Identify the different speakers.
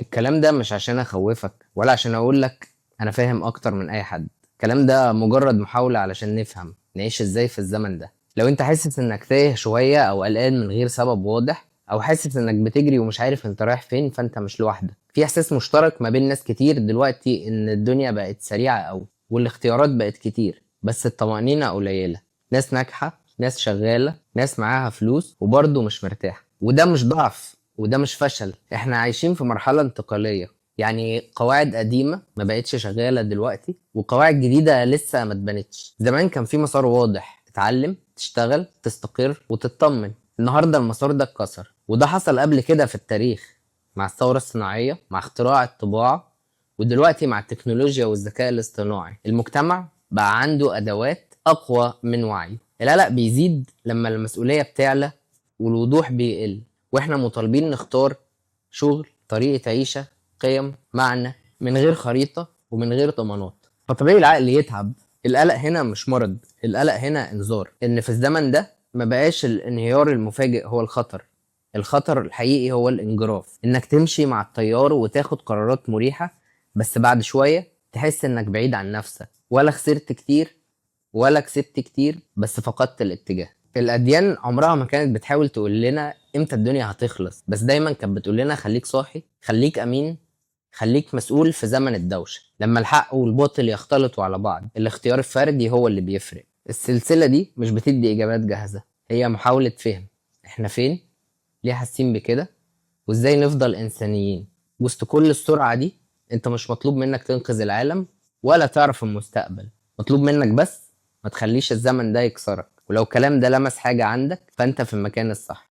Speaker 1: الكلام ده مش عشان اخوفك ولا عشان اقولك انا فاهم اكتر من اي حد. الكلام ده مجرد محاولة علشان نفهم نعيش ازاي في الزمن ده. لو انت حاسس انك تايه شوية او قلقان من غير سبب واضح، او حاسس انك بتجري ومش عارف انت رايح فين، فانت مش لوحدك. في احساس مشترك ما بين ناس كتير دلوقتي ان الدنيا بقت سريعة قوي والاختيارات بقت كتير، بس الطمأنينة قليلة. ناس ناجحة، ناس شغالة، ناس معاها فلوس وبرضه مش مرتاحة. وده مش ضعف وده مش فشل. احنا عايشين في مرحلة انتقالية، يعني قواعد قديمة ما بقتش شغالة دلوقتي وقواعد جديدة لسه ما اتبنتش. زمان كان في مسار واضح، تتعلم، تشتغل، تستقر وتطمن. النهاردة المسار ده اتكسر، وده حصل قبل كده في التاريخ مع الثورة الصناعية، مع اختراع الطباعة، ودلوقتي مع التكنولوجيا والذكاء الاصطناعي. المجتمع بقى عنده أدوات أقوى من وعيه. القلق بيزيد لما المسؤولية بتعلى والوضوح بيقل، واحنا مطالبين نختار شغل، طريقة عيشة، قيم، معنى، من غير خريطة ومن غير ضمانات. فطبيعي العقل يتعب. القلق هنا مش مرض، القلق هنا انذار ان في الزمن ده ما بقاش الانهيار المفاجئ هو الخطر. الخطر الحقيقي هو الانجراف، انك تمشي مع التيار وتاخد قرارات مريحة، بس بعد شوية تحس انك بعيد عن نفسك، ولا خسرت كتير ولا كسبت كتير، بس فقدت الاتجاه. الأديان عمرها ما كانت بتحاول تقول لنا امتى الدنيا هتخلص، بس دايما كانت بتقول لنا خليك صاحي، خليك أمين، خليك مسؤول في زمن الدوشة. لما الحق والباطل يختلطوا على بعض، الاختيار الفردي هو اللي بيفرق. السلسلة دي مش بتدي إجابات جاهزة، هي محاولة فهم احنا فين، ليه حاسين بكده، وازاي نفضل إنسانيين وسط كل السرعة دي. انت مش مطلوب منك تنقذ العالم ولا تعرف المستقبل، مطلوب منك بس ما تخليش الزمن ده يكسرك. ولو الكلام ده لمس حاجة عندك، فانت في المكان الصح.